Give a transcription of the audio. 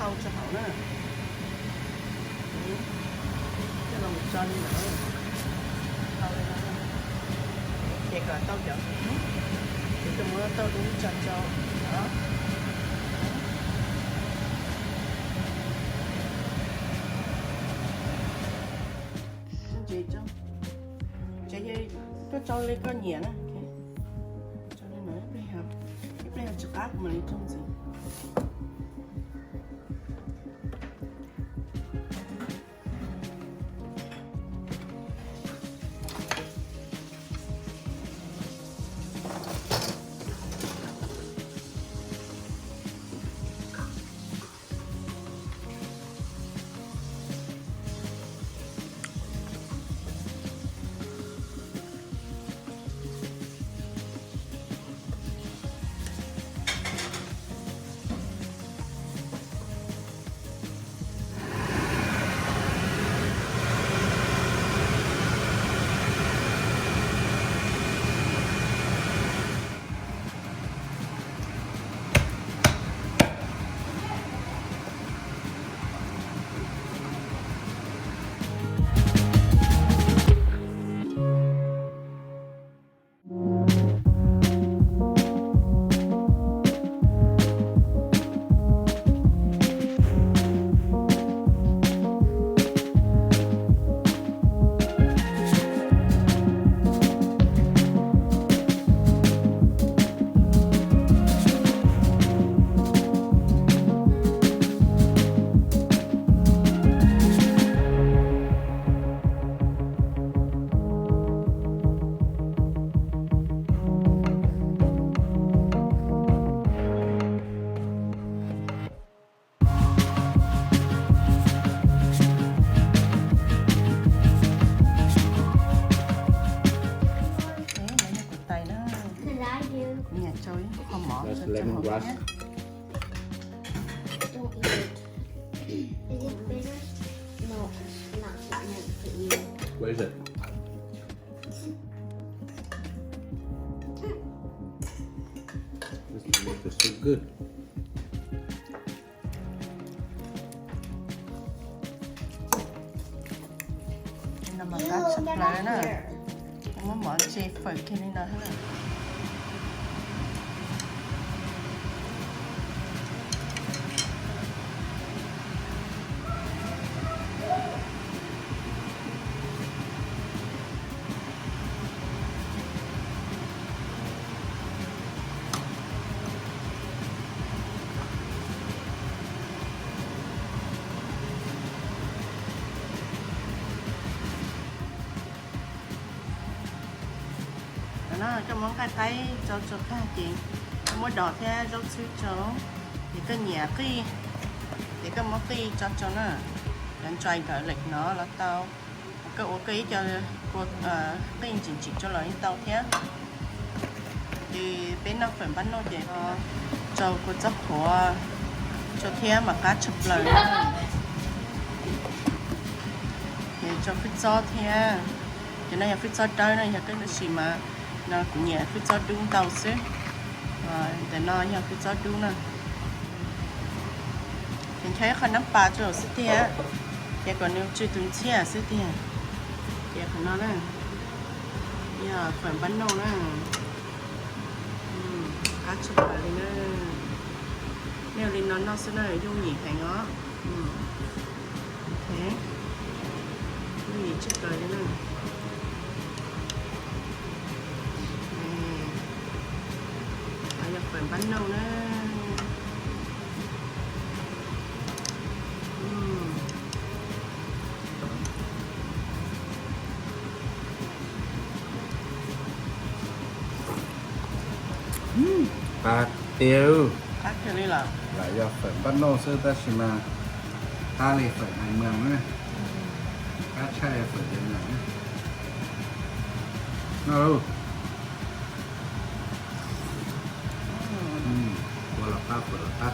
Tau tso hauv na. Coj los tso li no. Tau li no. Ces kom tau cov, ces koj muab tauj dub tso rau no. Ces koj tso li koj nyiam na. Tso li no ib pliag, ib pliag tsis qab kuv mam li tso ntxiv. Kuv tais na, kuv nyiam rau ib qho mov rau hauv thiab. What is it? This tomato is so good. No mas qab tshaj plaws na. Muab mov ntse fawm kiag li no thiab na. No koj muab nqaij qaib tso rau tag ces koj muab dos thiab zaub txhwb rau, ces koj nyiam qij, ces koj muab qij tso rau na. Cov ntsuag nkawd lem no los tau, koj ua koj ib co kua qij ntsim ntsim rau los yeej tau thiab. Ces peb noj fawm npab noj ces rau kua txob qhuav rau thiab mas qab tshaj plaws. Ces rau fwj txob thiab. Ces no yog fwj txob dawb no yog koj, tab sis mas no kuv nyiam fwj txob dub ntau xwb. Ntawm no yog fwj txob dub na. Ces ncho ib qho nab pas rau xwb tiag, ces kom nws tsw tus ntxhiab xwb tiag. Ces qhov no na, yog fawm npab noj na. Qab tshaj plaws li na. Nej ua li no noj xwb na, yooj yim heev os. Yooj yim tshaj plaws li na. Yog fawm npab noj na. Qab tiag. Qab tiag li lawm. Lam yog fawm npab noj xwb tab sis mas qab li fawm hais mas na. Qab tshaj fawm hais mas na. Noj lauj. Ua los qab, fawm los qab.